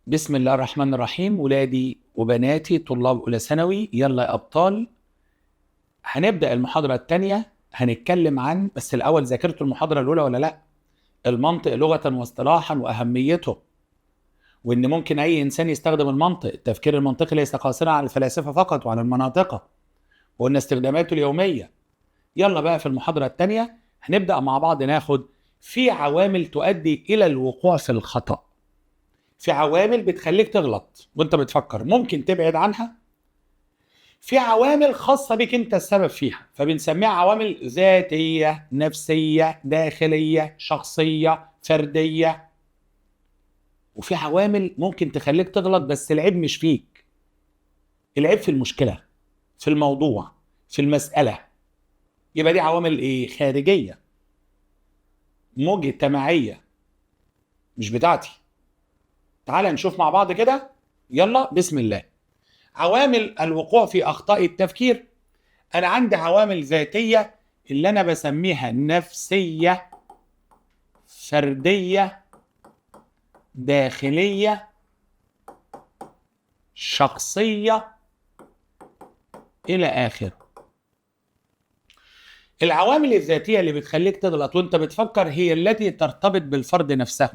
بسم الله الرحمن الرحيم. ولادي وبناتي طلاب أولى ثانوي، يلا يا أبطال. هنبدأ المحاضرة الثانية، هنتكلم عن، بس الأول ذاكرتوا المحاضرة الأولى ولا لأ؟ المنطق لغة واصطلاحا وأهميته، وإن ممكن أي إنسان يستخدم المنطق. التفكير المنطقي ليس قاصرا على الفلاسفة فقط وعلى المناطقة، وقلنا استخداماته اليومية. يلا بقى في المحاضرة الثانية هنبدأ مع بعض ناخد في عوامل تؤدي إلى الوقوع في الخطأ. في عوامل بتخليك تغلط وانت بتفكر، ممكن تبعد عنها. في عوامل خاصة بك انت السبب فيها، فبنسميها عوامل ذاتية، نفسية، داخلية، شخصية، فردية. وفي عوامل ممكن تخليك تغلط بس العيب مش فيك، العيب في المشكلة، في الموضوع، في المسألة. يبقى دي عوامل ايه؟ خارجية، مجتمعية، مش بتاعتي. تعال نشوف مع بعض كده، يلا بسم الله. عوامل الوقوع في أخطاء التفكير. أنا عندي عوامل ذاتية اللي أنا بسميها نفسية، فردية، داخلية، شخصية، إلى آخره. العوامل الذاتية اللي بتخليك تغلط وانت بتفكر هي التي ترتبط بالفرد نفسه،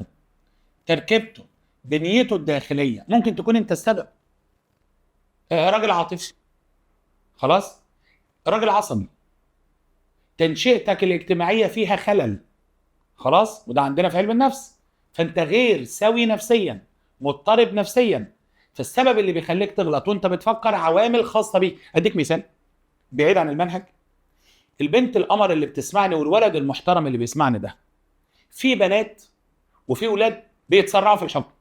تركيبته، بنيته الداخلية. ممكن تكون انت السبب. راجل عاطفي، خلاص، راجل عصبي، تنشئتك الاجتماعية فيها خلل، خلاص، وده عندنا في علم النفس. فانت غير سوي نفسيا، مضطرب نفسيا. فالسبب اللي بيخليك تغلط وانت بتفكر عوامل خاصة بيك. اديك مثال بعيد عن المنهج. البنت القمر اللي بتسمعني والولد المحترم اللي بيسمعني ده، في بنات وفي ولاد بيتسرعوا في الحكم.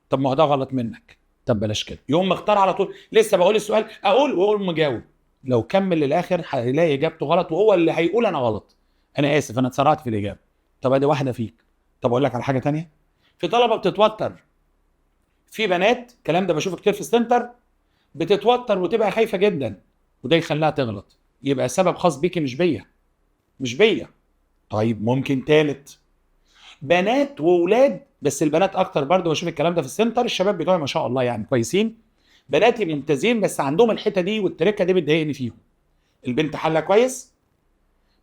طب ما هو ده غلط منك، طب بلاش كده. يقوم مختار على طول، لسه بقول السؤال اقول واقول مجاوب. لو كمل للاخر هيلاقي اجابته غلط، وهو اللي هيقول انا غلط، انا اسف، انا اتسرعت في الاجابة. طب ادي واحدة فيك. طب اقول لك على حاجة تانية، في طلبه بتتوتر، في بنات، الكلام ده بشوفه كتير في السنتر، بتتوتر وتبقى خايفة جدا، وده يخليها تغلط. يبقى سبب خاص بيكي، مش بيا، مش بيا. طيب ممكن تالت، بنات وولاد، بس البنات اكتر برضه، بشوف الكلام ده في السنتر. الشباب بتوعي ما شاء الله يعني كويسين، بناتي ممتازين، بس عندهم الحتة دي والتركه دي بتضايقني فيهم. البنت حلها كويس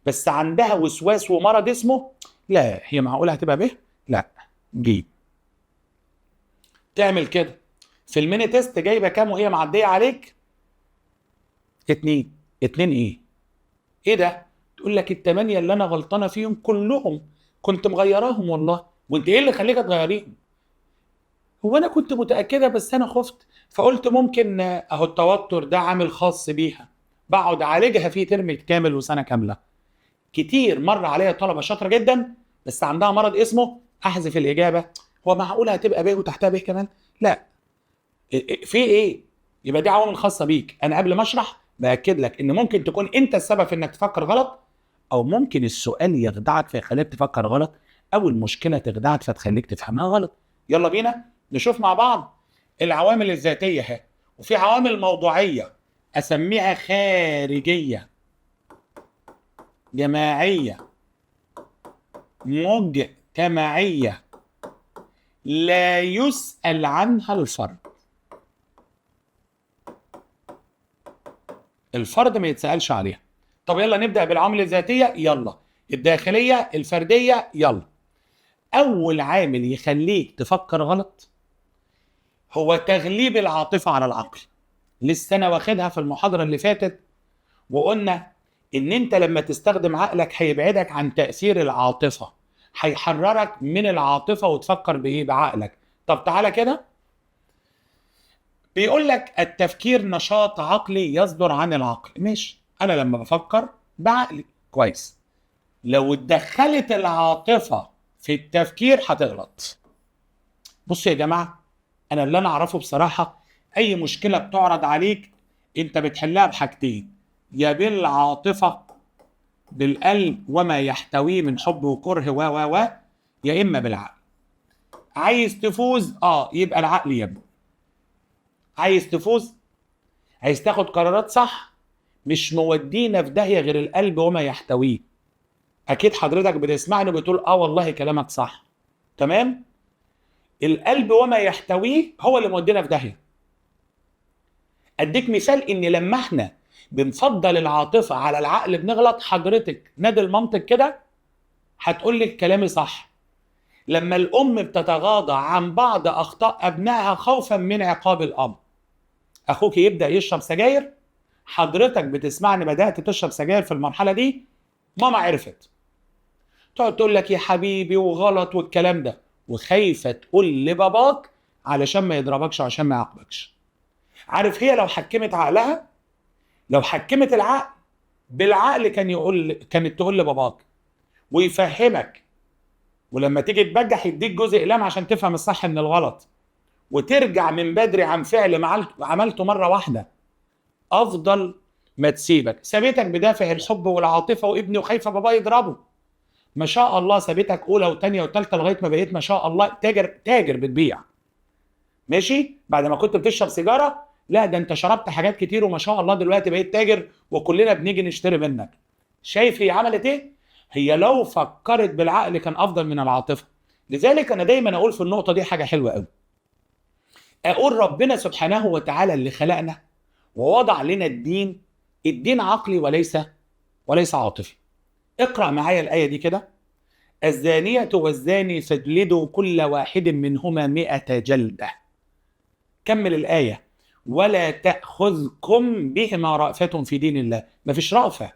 بس عندها وسواس ومرض اسمه لا، هي معقولة هتبقى به؟ لا، جي تعمل كده في ال mini test جايبه كام وهي معدية عليك؟ 2. 2 ايه؟ ايه ده؟ تقول لك ال8 اللي انا غلطانة فيهم كلهم كنت مغيراهم والله. وانت ايه اللي خليك تغيريهم؟ هو انا كنت متاكدة بس انا خفت فقلت ممكن. اهو التوتر ده عامل خاص بيها، بقعد اعالجها فيه ترم كامل وسنة كاملة. كتير مر عليا طلبه شاطرة جدا بس عندها مرض اسمه احذف الاجابة. هو معقولة هتبقى ب وتحتها ب كمان؟ لا، في ايه؟ يبقى دي عوامل خاصة بيك. انا قبل ما اشرح باكد لك ان ممكن تكون انت السبب في انك تفكر غلط، او ممكن السؤال يخدعك فيخليك تفكر غلط، او المشكلة تخدعك فتخليك تفهمها غلط. يلا بينا نشوف مع بعض العوامل الذاتية اهي. وفي عوامل موضوعية اسميها خارجية، جماعية، مجتمعية، لا يسأل عنها الفرد. الفرد ما يتسألش عليها. طب يلا نبدأ بالعوامل الذاتية، يلا الداخلية، الفردية، يلا. أول عامل يخليك تفكر غلط هو تغليب العاطفة على العقل. لسه أنا واخدها في المحاضرة اللي فاتت، وقلنا إن أنت لما تستخدم عقلك هيبعدك عن تأثير العاطفة، هيحررك من العاطفة وتفكر بإيه؟ بعقلك. طب تعالى كده، بيقول لك التفكير نشاط عقلي يصدر عن العقل. ماشي، أنا لما بفكر بعقلي كويس، لو اتدخلت العاطفة في التفكير هتغلط. بصوا يا جماعة، أنا اللي أنا أعرفه بصراحة، أي مشكلة بتعرض عليك أنت بتحلها بحاجتين، يا بالعاطفة بالقلب وما يحتويه من حب وكره و و و، يا إما بالعقل. عايز تفوز؟ يبقى العقل يا ابني. عايز تفوز؟ عايز تاخد قرارات صح؟ مش مودينا في داهية غير القلب وما يحتويه. اكيد حضرتك بتسمعني وبتقول والله كلامك صح، تمام. القلب وما يحتويه هو اللي مودينا في داهية. اديك مثال، ان لما احنا بنفضل العاطفة على العقل بنغلط. حضرتك نادي المنطق كده هتقول لك كلامي صح. لما الام بتتغاضى عن بعض اخطاء ابنائها خوفا من عقاب الاب، اخوك يبدا يشرب سجاير، حضرتك بتسمعني بدات تشرب سجاير في المرحلة دي، ماما عرفت، تقعد تقول لك يا حبيبي وغلط والكلام ده، وخايفة تقول لباباك علشان ما يضربكش وعشان ما يعاقبكش. عارف هي لو حكمت عقلها، لو حكمت العقل بالعقل، كانت تقول لباباك ويفهمك، ولما تيجي تبجح يديك جزء اقلام عشان تفهم الصح من الغلط، وترجع من بدري عن فعل عملته مرة واحدة، افضل ما تسيبك. سابتك بدافع الحب والعاطفة وابني وخايفة بابا يضربه، ما شاء الله سابتك اولى وثانيه وثالثه لغاية ما بقيت ما شاء الله تاجر بتبيع. ماشي، بعد ما كنت بتشرب سيجارة، لا ده انت شربت حاجات كتير وما شاء الله دلوقتي بقيت تاجر وكلنا بنيجي نشتري منك. شايف هي عملت ايه؟ هي لو فكرت بالعقل كان افضل من العاطفة. لذلك انا دايما اقول في النقطة دي حاجة حلوة قوي، اقول ربنا سبحانه وتعالى اللي خلقنا ووضع لنا الدين، الدين عقلي وليس عاطفي. اقرأ معايا الآية دي كده: الزانية والزاني فاجلدوا كل واحد منهما 100 جلدة. كمل الآية: ولا تأخذكم بهما رأفة في دين الله. مفيش رأفة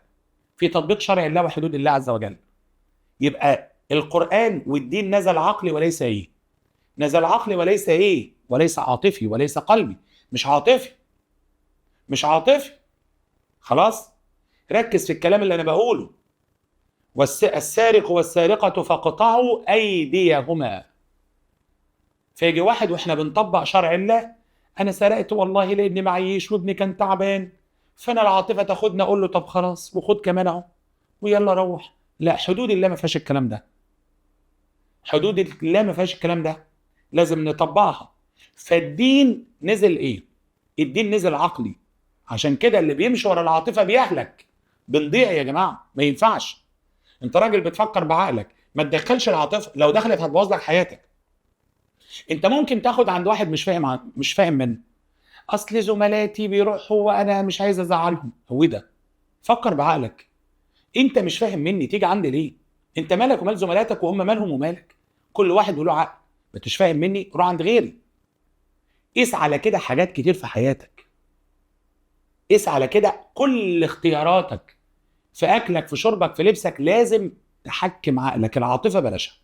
في تطبيق شرع الله وحدود الله عز وجل. يبقى القرآن والدين نزل عقلي وليس ايه؟ نزل عقلي وليس ايه؟ وليس عاطفي وليس قلبي. مش عاطفي، مش عاطفي. خلاص؟ ركز في الكلام اللي انا بقوله. السارق والسارقة فاقطعوا أيديهما. فيجي واحد واحنا بنطبق شرع الله، أنا سرقت والله لأني معيش وابني كان تعبان، فأنا العاطفة تاخدنا أقول له طب خلاص وخد كمان أهو ويلا روح. لا، حدود الله ما فيهاش الكلام ده. حدود الله ما فيهاش الكلام ده، لازم نطبقها. فالدين نزل إيه؟ الدين نزل عقلي. عشان كده اللي بيمشي ورا العاطفة بيهلك، بنضيع يا جماعة. ما ينفعش. انت راجل بتفكر بعقلك، ما تدخلش العاطفة، لو دخلت هتبوظ لك حياتك. انت ممكن تاخد عند واحد مش فاهم منه، اصل زملاتي بيروحوا وانا مش عايز ازعلهم. هو ده؟ فكر بعقلك، انت مش فاهم مني تيجي عندي ليه؟ انت مالك ومال زملاتك وهم مالهم ومالك؟ كل واحد وله عقل. ما انتش فاهم مني، روح عند غيري. قيس على كده حاجات كتير في حياتك، قيس على كده كل اختياراتك، في اكلك، في شربك، في لبسك، لازم تحكم عقلك. العاطفة بلاشها.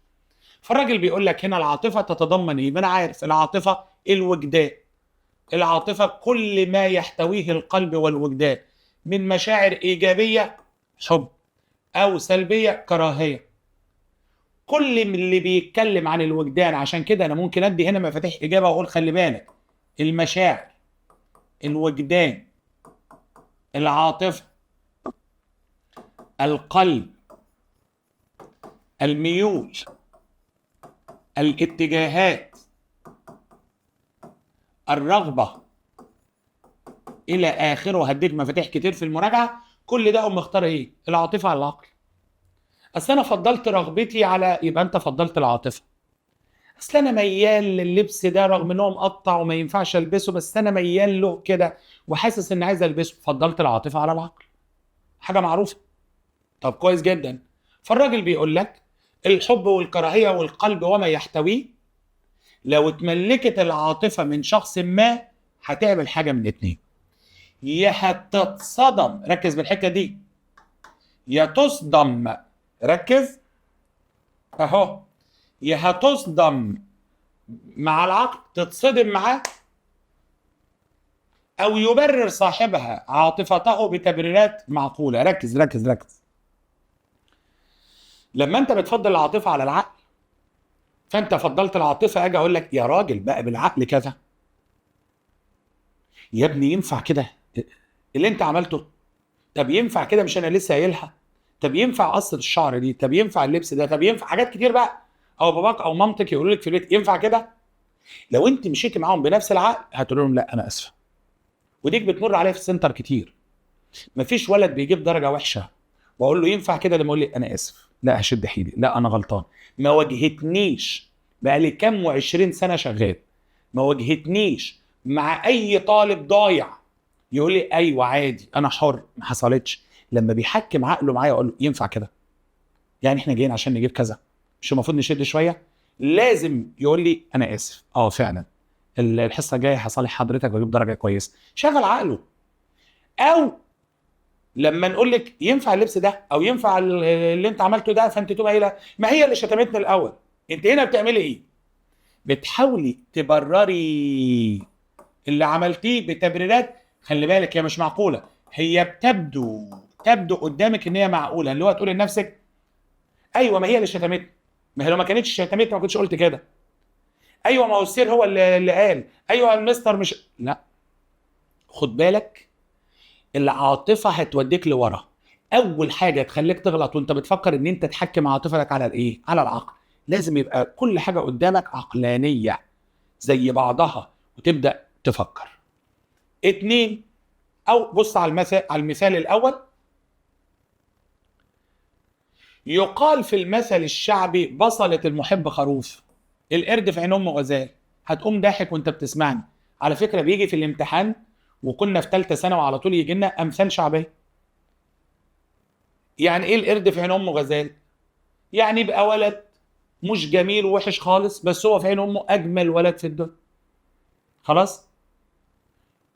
فالراجل بيقول لك هنا العاطفة تتضمن ايه؟ ما انا عارف العاطفة الوجدان، العاطفة كل ما يحتويه القلب والوجدان من مشاعر ايجابية حب او سلبية كراهية. كل من اللي بيتكلم عن الوجدان، عشان كده انا ممكن ادي هنا مفاتيح اجابه واقول خلي بالك، المشاعر، الوجدان، العاطفة، القلب، الميول، الاتجاهات، الرغبة، إلى آخره. هديك مفاتيح كتير في المراجعة. كل ده أقوم مختار إيه؟ العاطفة على العقل. أصل أنا فضلت رغبتي على، يبقى أنت فضلت العاطفة. أصل أنا ميال لللبس ده رغم إن هو مقطع وما ينفعش ألبسه، بس أنا ميال له كده وحاسس إن عايز ألبسه، فضلت العاطفة على العقل. حاجة معروفة. طب كويس جدا. فالراجل بيقول لك الحب والكراهية والقلب وما يحتويه، لو اتملكت العاطفة من شخص ما هتعمل حاجة من اتنين: يا هتتصدم، ركز بالحتة دي، يا تصدم، ركز اهو، يا هتصدم مع العقل، تتصدم معاه، او يبرر صاحبها عاطفته بتبريرات معقولة. ركز ركز ركز. لما انت بتفضل العاطفة على العقل، فانت فضلت العاطفة، اجي اقول لك يا راجل بقى بالعقل كذا، يا ابني ينفع كده اللي انت عملته؟ طب ينفع كده؟ مش انا لسه قايلها؟ طب ينفع قصة الشعر دي؟ طب ينفع اللبس ده؟ طب ينفع حاجات كتير بقى. او باباك او مامتك يقولوا لك في البيت ينفع كده؟ لو انت مشيتي معاهم بنفس العقل هتقول لهم لا انا اسفه. وديك بتمر عليا في السنتر كتير. مفيش ولد بيجيب درجه وحشة واقول له ينفع كده، لما يقول لي انا اسف، لا هشد حيلي، لا انا غلطان، ما واجهتنيش بقالي كام وعشرين سنة شغال، ما واجهتنيش مع اي طالب ضايع يقول لي ايوه عادي انا حر، ما حصلتش. لما بيحكم عقله معايا اقول له ينفع كده؟ يعني احنا جايين عشان نجيب كذا، مش المفروض نشد شوية؟ لازم يقول لي انا اسف، فعلا الحصة الجاية هصالح حضرتك واجيب درجه كويسة. شغل عقله. او لما نقول لك ينفع اللبس ده او ينفع اللي انت عملته ده، فانت تقوم قايله ما هي اللي شتمتني الاول. انت هنا بتعملي ايه؟ بتحاولي تبرري اللي عملتيه بتبريرات، خلي بالك هي مش معقولة، هي بتبدو قدامك ان هي معقولة، اللي هو تقولي لنفسك ايوه ما هي اللي شتمتني، ما هي لو ما كانتش شتمتني ما كنتش قلت كده، ايوه ما هو السير هو اللي قال، ايوه المستر مش، لا خد بالك العاطفة هتوديك لورا. اول حاجة تخليك تغلط وانت بتفكر ان انت تحكم عاطفتك على الايه؟ على العقل. لازم يبقى كل حاجة قدامك عقلانية زي بعضها وتبدا تفكر. 2، او بص على المثال الاول. يقال في المثل الشعبي بصلة المحب خروف، القرد في عين امه غزال. هتقوم ضاحك وانت بتسمعني. على فكرة بيجي في الامتحان، وكنا في ثالثة ثانوي وعلى طول يجي لنا امثال شعبية. يعني ايه القرد في عين امه غزال؟ يعني يبقى ولد مش جميل ووحش خالص، بس هو في عين امه اجمل ولد في الدنيا. خلاص؟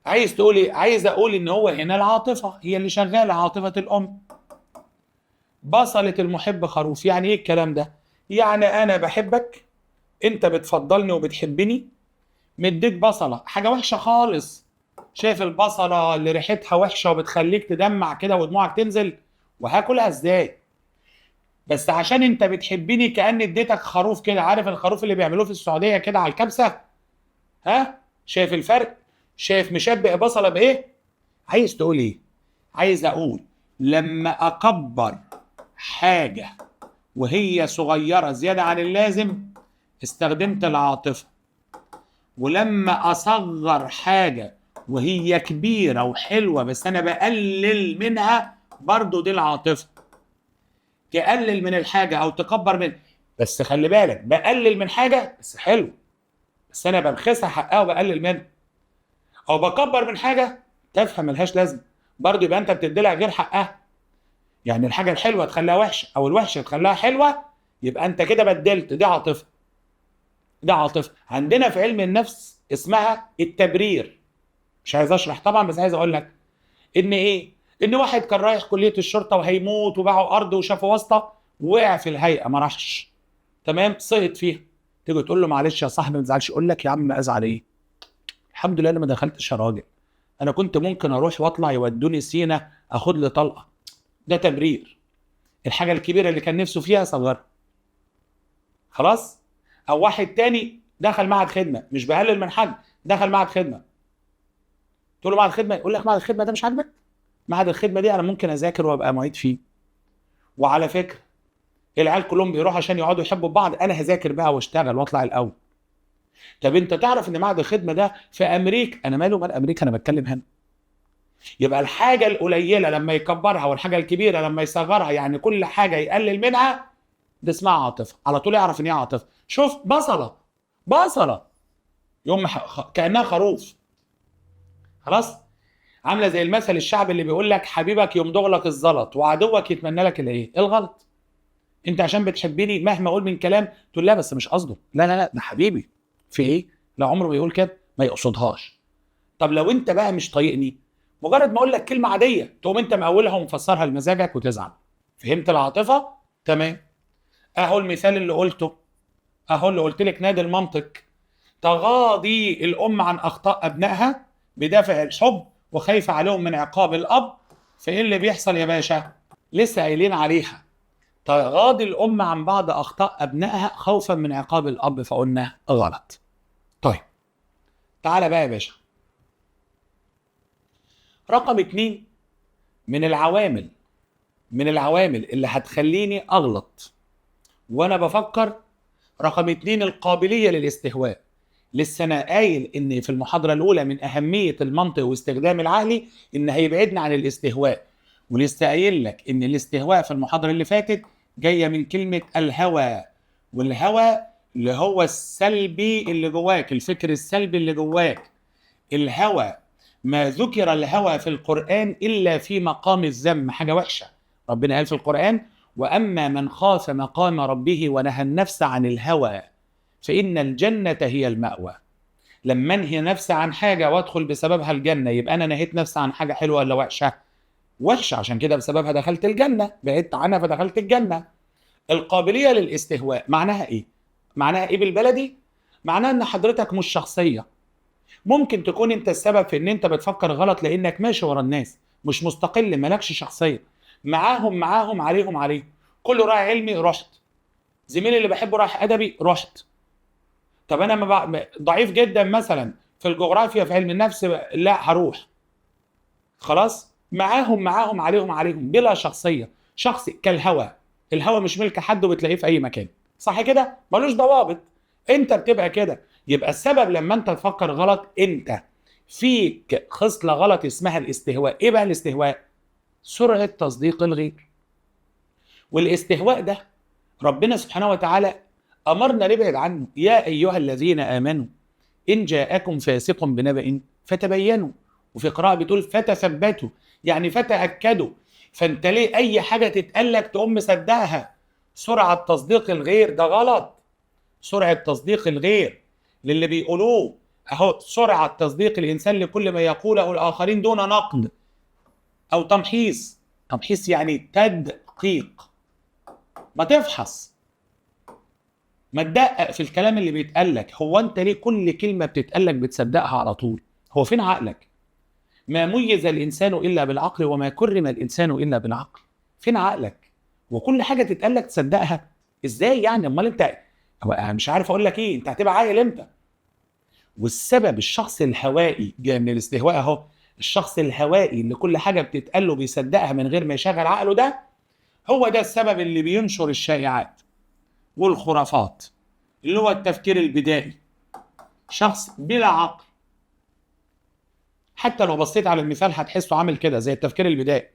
عايز تقول ايه؟ عايز اقول ان هو هنا العاطفة هي اللي شغالة، عاطفة الام. بصلة المحب خروف، يعني ايه الكلام ده؟ يعني انا بحبك، انت بتفضلني وبتحبني، مديك بصله، حاجة وحشة خالص. شايف البصله اللي ريحتها وحشة وبتخليك تدمع كده ودموعك تنزل، وهاكلها ازاي؟ بس عشان انت بتحبني كأن اديتك خروف كده. عارف الخروف اللي بيعملوه في السعودية كده على الكبسه؟ ها؟ شايف الفرق؟ شايف مشبع بصله بايه؟ عايز تقول ايه؟ عايز اقول لما اكبر حاجة وهي صغيرة زيادة عن اللازم استخدمت العاطفة، ولما اصغر حاجة وهي كبيرة وحلوه بس انا بقلل منها برضو دي العاطفة. تقلل من الحاجة او تكبر من، بس خلي بالك بقلل من حاجة بس حلو، بس انا ببخسها حقها وبقلل منها، او بكبر من حاجة تافهة ملهاش لازمه برضو، يبقى انت بتدي لها غير حقها. يعني الحاجة الحلوة تخليها وحشة او الوحشة تخليها حلوة، يبقى انت كده بدلت. دي عاطفة، ده عاطفة. عندنا في علم النفس اسمها التبرير. مش عايز اشرح طبعا، بس عايز اقول لك ان ايه؟ ان واحد كان رايح كليه الشرطة وهيموت وباعوا ارض وشافوا واسطه، وقع في الهيئة ما راحش، تمام، سقط فيها. تيجي تقول له معلش يا صاحبي ما تزعلش، يقول لك يا عم ازعل ايه؟ الحمد لله انا ما دخلتش يا راجل، انا كنت ممكن اروح واطلع يودوني سينا اخد لي طلقه. ده تبرير. الحاجة الكبيرة اللي كان نفسه فيها صغرها. خلاص؟ او واحد تاني دخل معهد خدمة، مش بقلل من حد، دخل معهد خدمة. تقول له معهد خدمة، يقول لك معهد الخدمة ده مش عاجبك؟ معهد الخدمة دي انا ممكن اذاكر وابقى معيد فيه. وعلى فكرة العيال كلهم بيروحوا عشان يقعدوا يحبوا بعض، انا هذاكر بقى واشتغل واطلع الاول. طب انت تعرف ان معهد الخدمة ده في امريكا؟ انا ماله مال امريكا، انا بتكلم هنا. يبقى الحاجة القليلة لما يكبرها والحاجة الكبيرة لما يصغرها، يعني كل حاجة يقلل منها، ده اسمها عاطفة. على طول يعرف ان هي عاطفة. شوف بصله، بصله يوم كانها خروف. خلاص؟ عامله زي المثل الشعبي اللي بيقول لك حبيبك يمضغ لك الزلط وعدوك يتمنى لك الايه؟ الغلط. انت عشان بتحبني مهما اقول من كلام تقول لا بس مش قصده، لا لا لا ده حبيبي، في ايه؟ لا عمره بيقول كده، ما يقصدهاش. طب لو انت بقى مش طايقني، مجرد ما اقول لك كلمة عادية تقوم انت مقولها ومفسرها لمزاجك وتزعل. فهمت العاطفة؟ تمام. اهو المثال اللي قلته، اهو اللي قلت لك نادي المنطق. تغاضي الام عن اخطاء ابنائها بدافع الحب وخايفة عليهم من عقاب الاب. فايه اللي بيحصل يا باشا؟ لسه قايلين عليها، تغاضي الام عن بعض اخطاء ابنائها خوفا من عقاب الاب، فقلنا غلط. طيب تعالى بقى يا باشا، رقم 2 من العوامل اللي هتخليني اغلط وانا بفكر، رقم 2 القابلية للاستهواء. لسه انا قايل ان في المحاضرة الاولى من اهمية المنطق واستخدام العقلي ان هيبعدنا عن الاستهواء، ولسه قايل لك ان الاستهواء في المحاضرة اللي فاتت جاية من كلمة الهوى، والهوى اللي هو السلبي اللي جواك، الفكر السلبي اللي جواك. الهوى، ما ذكر الهوى في القرآن إلا في مقام الذم، حاجة وحشة. ربنا قال في القرآن: وأما من خاف مقام ربه ونهى النفس عن الهوى فإن الجنة هي المأوى. لما انهي نفسي عن حاجة وادخل بسببها الجنة، يبقى أنا نهيت نفسي عن حاجة حلوة ولا وحشة؟ وحشة، عشان كده بسببها دخلت الجنة، بعدت عنها فدخلت الجنة. القابلية للاستهواء معناها إيه؟ معناها إيه بالبلدي؟ معناها إن حضرتك مش شخصية. ممكن تكون أنت السبب في إن أنت بتفكر غلط لأنك ماشي ورا الناس، مش مستقل، مالكش شخصية، معاهم معاهم عليهم عليهم، كله رايح علمي رحت، زميلي اللي بحبه رايح أدبي رحت. طب أنا ما ضعيف جدا مثلا في الجغرافيا في علم النفس، لا هروح. خلاص، معاهم معاهم عليهم عليهم، بلا شخصية، شخص كالهوى. الهوى مش ملك حد وبتلاقيه في أي مكان، صح كده؟ ملوش ضوابط، أنت بتبقى كده. يبقى السبب لما أنت تفكر غلط، أنت فيك خصلة غلط اسمها الاستهواء. إيه بقى الاستهواء؟ سرعة تصديق الغير. والاستهواء ده ربنا سبحانه وتعالى أمرنا نبعد عنه. يا أيها الذين آمنوا إن جاءكم فاسق بنبأ فتبينوا، وفي قراءة بتقول فتثبتوا، يعني فتأكدوا. فأنت ليه أي حاجة تتقالك تقوم مصدقها؟ سرعة تصديق الغير ده غلط. سرعة تصديق الغير للي بيقولوه أهو، سرعة تصديق الإنسان لكل ما يقوله الآخرين دون نقد أو تمحيص. تمحيص يعني تدقيق، ما تفحص، ما تدقق في الكلام اللي بيتقالك. هو أنت ليه كل كلمة بتتقالك بتصدقها على طول؟ هو فين عقلك؟ ما ميز الإنسان إلا بالعقل وما كرم الإنسان إلا بالعقل. فين عقلك؟ وكل حاجة تتقالك تصدقها إزاي يعني؟ أمال أنت مش عارف أقول لك إيه، أنت هتبقى عاقل إمتى؟ والسبب الشخص الهوائي جاي من الاستهواء أهو. الشخص الهوائي اللي كل حاجة بتتقاله بيصدقها من غير ما يشغل عقله، ده هو ده السبب اللي بينشر الشائعات والخرافات، اللي هو التفكير البدائي. شخص بلا عقل. حتى لو بصيت على المثال هتحسه عامل كده زي التفكير البدائي.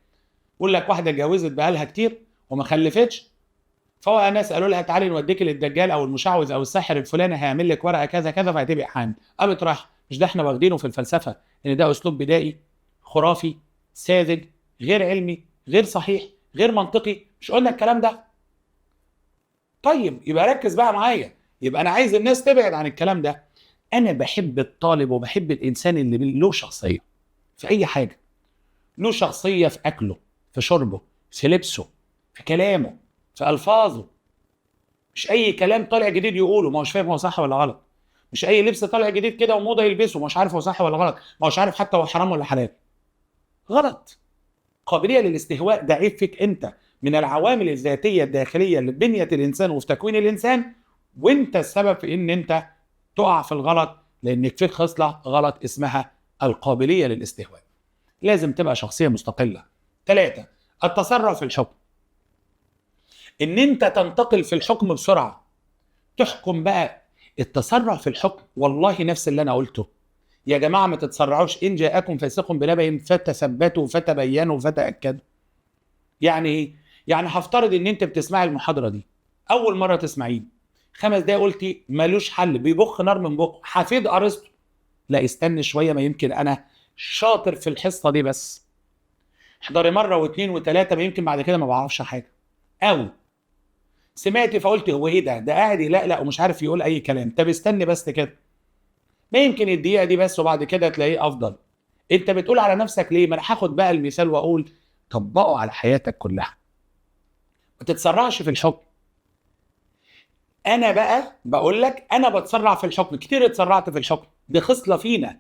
يقول لك واحدة اتجوزت بقالها كتير وما خلفتش، فهو ناس قالوا لها تعالي نوديكي للدجال او المشعوذ او الساحر الفلاني هيعمل لك ورقة كذا كذا فهتبقي حامل. قامت رايحة. مش ده احنا واخدينه في الفلسفة ان ده اسلوب بدائي خرافي ساذج غير علمي غير صحيح غير منطقي؟ مش قلنا الكلام ده؟ طيب يبقى ركز بقى معايا. يبقى انا عايز الناس تبعد عن الكلام ده. انا بحب الطالب وبحب الانسان اللي له شخصية في اي حاجة، له شخصية في اكله، في شربه، في لبسه، في كلامه، في الفاظه. مش اي كلام طالع جديد يقوله ما هوش فاهم هو صح ولا غلط. مش اي لبس طالع جديد كده وموضه يلبسه ما هوش عارف هو صح ولا غلط، ما هوش عارف حتى هو حرام ولا حلال. غلط. قابلية للاستهواء ده عيب فيك انت، من العوامل الذاتية الداخلية اللي بنيه الانسان وفي تكوين الانسان، وانت السبب في ان انت تقع في الغلط، لانك فيك خصلة غلط اسمها القابلية للاستهواء. لازم تبقى شخصية مستقلة. 3، التسرع في الحكم. ان انت تنتقل في الحكم بسرعة، تحكم بقى. التسرع في الحكم والله نفس اللي انا قلته يا جماعة، ما تتسرعوش. ان جاءكم فاسق بنبأ فتثبتوا فتبينوا فتأكدوا. يعني ايه؟ يعني هفترض ان انت بتسمعي المحاضرة دي اول مرة تسمعيه، 5 دقايق قلتي ملوش حل، بيبخ نار من بقه، حفيد ارسطو. لا استني شوية، ما يمكن انا شاطر في الحصة دي بس. احضري مرة واثنين وثلاثة، ما يمكن بعد كده ما بعرفش حاجة. او سمعتي فقلت هو ايه ده؟ ده قاعد يلقلق ومش عارف يقول اي كلام. طب استني بس كده، ما يمكن الدقيقة دي بس وبعد كده تلاقيه افضل. انت بتقول على نفسك ليه؟ ما انا هاخد بقى المثال واقول طبقه على حياتك كلها. ما تتسرعش في الحكم. انا بقى بقول لك انا بتسرع في الحكم كتير، اتسرعت في الحكم. دي خصلة فينا،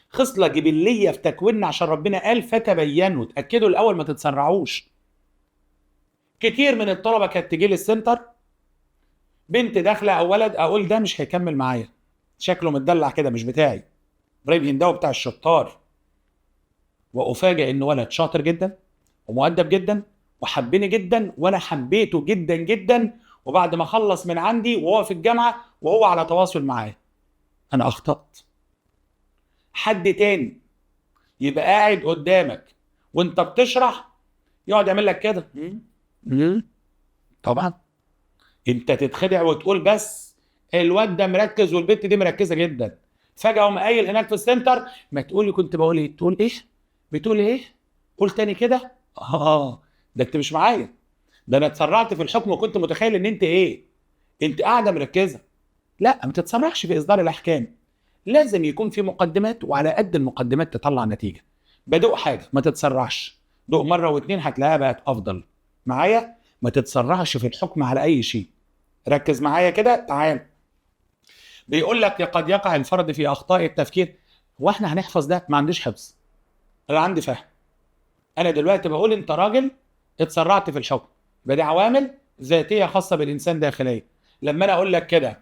خصلة جبلية في تكويننا، عشان ربنا قال فتبينوا، اتاكدوا الاول، ما تتسرعوش. كتير من الطلبة كانت تجي لي السنتر، بنت داخله او ولد، اقول ده مش هيكمل معايا، شكله متدلع كده مش بتاعي، ابراهيم هنداوي بتاع الشطار. وافاجئ ان ولد شاطر جدا ومؤدب جدا وحبني جدا وانا حبيته جدا جدا، وبعد ما خلص من عندي وهو في الجامعة وهو على تواصل معايا. انا اخطات. حد تاني يبقى قاعد قدامك وانت بتشرح يقعد يعمل لك كده، طبعا انت تتخدع وتقول بس الواد ده مركز والبت دي مركزه جدا، فجاة قوم قايل هناك في السنتر، ما تقولي كنت بقول ايه؟ تقول ايه؟ بتقول ايه؟ قول تاني كده. ده انت مش معايا، ده انا اتسرعت في الحكم وكنت متخيل ان انت ايه؟ انت قاعدة مركزه. لا، ما تتسرعش في اصدار الاحكام، لازم يكون في مقدمات، وعلى قد المقدمات تطلع نتيجة. بدوق حاجة ما تتسرعش، دوق مرة واتنين هتلاقيها بقت افضل. معايا؟ ما تتسرعش في الحكم على اي شيء. ركز معايا كده، تعال. بيقول لك قد يقع الفرد في اخطاء التفكير. واحنا هنحفظ ده؟ ما عنديش حفظ، انا عندي فهم. انا دلوقتي بقول انت راجل اتسرعت في الحكم، يبقى دي عوامل ذاتية خاصة بالانسان داخليا. لما انا اقول لك كده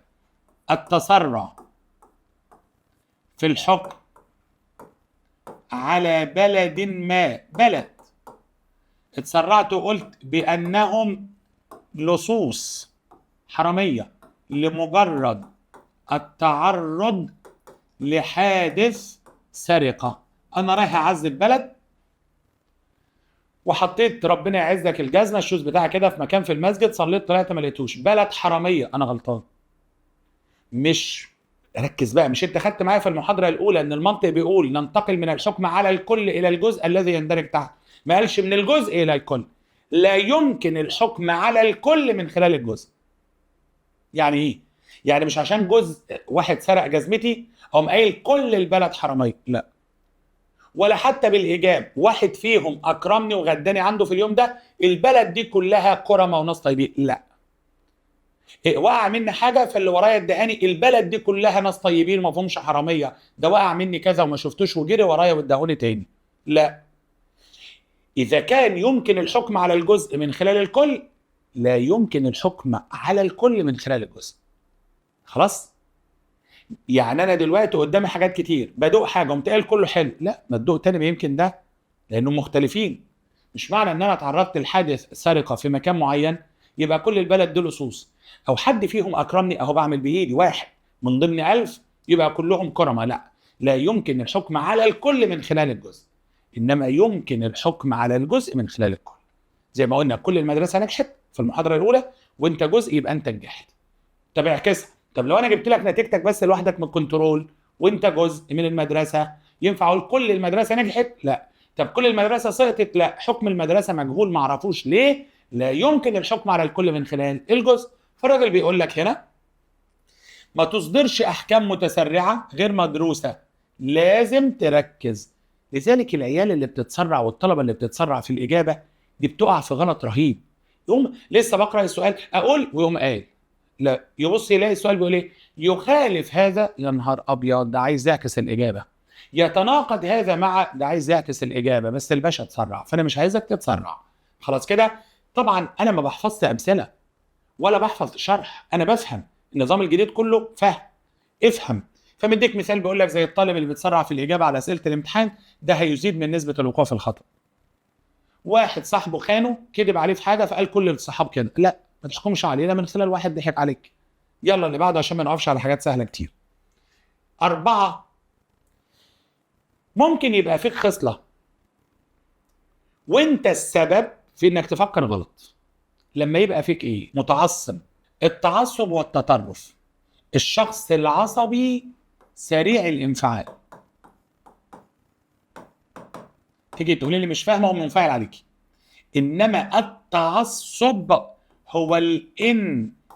التسرع في الحكم على بلد ما، بلد اتسرعت وقلت بانهم لصوص حرامية لمجرد التعرض لحادث سرقه. انا رايح اعذب بلد وحطيت ربنا يعزك الجزمة الشوز بتاعها كده في مكان في المسجد، صليت طلعت ما لقيتوش، بلد حرامية، انا غلطان. مش ركز بقى، مش انت خدت معايا في المحاضرة الاولى ان المنطق بيقول ننتقل من الحكم على الكل الى الجزء الذي يندرج تحت؟ ما قالش من الجزء الى الكل. لا يمكن الحكم على الكل من خلال الجزء. يعني ايه؟ يعني مش عشان جزء واحد سرق جزمتي اقوم قايل كل البلد حرامية، لا. ولا حتى بالايجاب، واحد فيهم اكرمني وغداني عنده في اليوم ده، البلد دي كلها كرمه وناس طيبين، لا. وقع مني حاجة فاللي ورايا ادهاني، البلد دي كلها ناس طيبين ما فيهمش حرامية، ده وقع مني كذا وما شفتوش وجري ورايا واداهوني تاني، لا. اذا كان يمكن الحكم على الجزء من خلال الكل، لا يمكن الحكم على الكل من خلال الجزء. خلاص؟ يعني انا دلوقتي قدامي حاجات كتير، بدوق حاجة قمت قايل كله حلو، لا، ما تدوق تاني، ما يمكن ده، لانهم مختلفين. مش معنى ان انا اتعرضت لحادث سرقه في مكان معين يبقى كل البلد دول لصوص، او حد فيهم اكرمني اهو بعمل بايدي، واحد من ضمن 1000 يبقى كلهم كرمه، لا. لا يمكن الحكم على الكل من خلال الجزء، انما يمكن الحكم على الجزء من خلال الكل. زي ما قلنا كل المدرسة نجحت في المحاضرة الاولى وانت جزء يبقى انت نجحت. طب اعكسها، طب لو انا جبت لك نتيجتك بس لوحدك من الكنترول وانت جزء من المدرسة، ينفع اقول كل المدرسة نجحت؟ لا. طب كل المدرسة سقطت؟ لا، حكم المدرسة مجهول ما اعرفوش ليه. لا يمكن الحكم على الكل من خلال الجزء. فالراجل بيقول لك هنا ما تصدرش احكام متسرعه غير مدروسة، لازم تركز. لذلك العيال اللي بتتسرع والطلبة اللي بتتسرع في الاجابة دي بتقع في غلط رهيب. يقوم لسه بقرا السؤال اقول ويقوم قايل لا، يبص يلاقي السؤال بيقول ايه؟ يخالف هذا، يا نهار ابيض، ده عايز يعكس الاجابة. يتناقض هذا مع ده، عايز يعكس الاجابة، بس الباشا اتسرع، فانا مش عايزك تتسرع. خلاص كده؟ طبعا انا ما بحفظش امثلة ولا بحفظ شرح، انا بفهم النظام الجديد كله فهم، افهم. فمديك مثال بيقول لك زي الطالب اللي بيتسرع في الاجابة على اسئلة الامتحان، ده هيزيد من نسبه الوقوع في الخطا. واحد صاحبه خانه، كذب عليه في حاجة، فقال كل الصحاب كده، لا، ما تحكمش علينا من خلال واحد ضحك عليك. يلا اللي بعده عشان ما نقفش على حاجات سهلة كتير. 4، ممكن يبقى فيك خصلة وانت السبب في انك تفكر غلط. لما يبقى فيك ايه؟ متعصب. التعصب والتطرف. الشخص العصبي سريع الانفعال. تيجي تقولي لي مش فاهمه، هو منفعل عليكي. انما التعصب هو الانحياز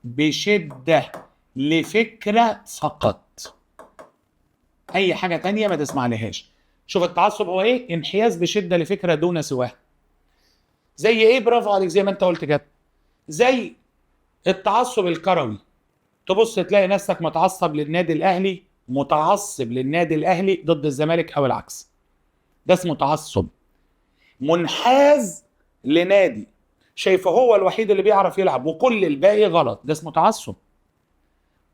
بشده لفكرة فقط، اي حاجة تانية ما تسمع لهاش. شوف التعصب هو ايه؟ انحياز بشده لفكرة دون سواها. زي ايه؟ برافو عليك، زي ما انت قلت كده، زي التعصب الكروي. تبص تلاقي نفسك متعصب للنادي الاهلي، متعصب للنادي الاهلي ضد الزمالك او العكس. ده اسمه تعصب. منحاز لنادي شايفه هو الوحيد اللي بيعرف يلعب وكل الباقي غلط، ده اسمه تعصب.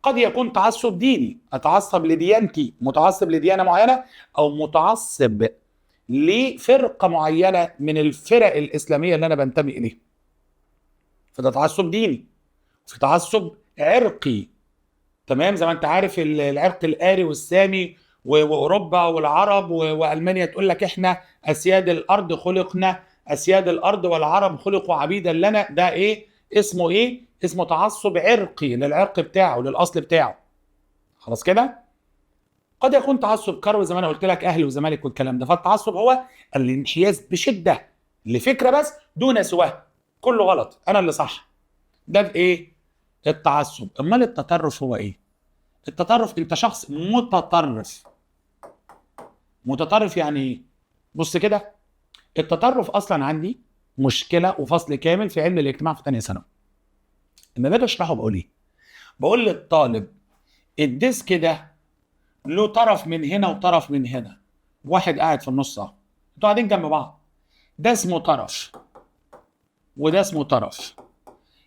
قد يكون تعصب ديني، اتعصب لديانتي، متعصب لديانه معينة، او متعصب لفرقة معينة من الفرق الاسلامية اللي انا بنتمي اليها. فده تعصب ديني. في تعصب عرقي، تمام، زي ما انت عارف العرق الاري والسامي واوروبا والعرب والمانيا تقول لك احنا اسياد الارض، خلقنا اسياد الارض والعرب خلقوا عبيدا لنا. ده ايه اسمه؟ ايه اسمه تعصب عرقي للعرق بتاعه، للاصل بتاعه. خلاص كده؟ قد يكون تعصب كروي زي ما انا قلت لك، اهلي وزمالك والكلام ده. فالتعصب هو الانحياز بشده لفكرة بس دون سواها، كله غلط انا اللي صح. ده بايه؟ التعصب. امال التطرف هو ايه؟ التطرف انت شخص متطرف. متطرف يعني ايه؟ بص كده، التطرف اصلا عندي مشكلة وفصل كامل في علم الاجتماع في ثانية ثانوي. لما باجي اشرحه بقول ايه؟ بقول للطالب ال desk ده له طرف من هنا وطرف من هنا، واحد قاعد في النص اهو، انتوا قاعدين جنب بعض، ده اسمه طرف وده اسمه طرف.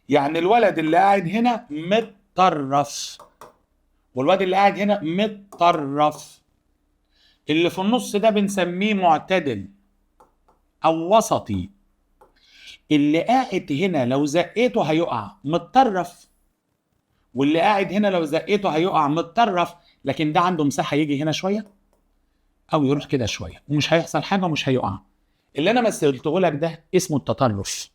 يعني الولد اللي قاعد هنا متطرف والولد اللي قاعد هنا متطرف. اللي في النص ده بنسميه معتدل او وسطي. اللي قاعد هنا لو زقيته هيقع متطرف، واللي قاعد هنا لو زقيته هيقع متطرف، لكن ده عنده مساحة يجي هنا شوية او يروح كده شوية ومش هيحصل حاجة ومش هيقع. اللي انا مثلته لك ده اسمه التطرف.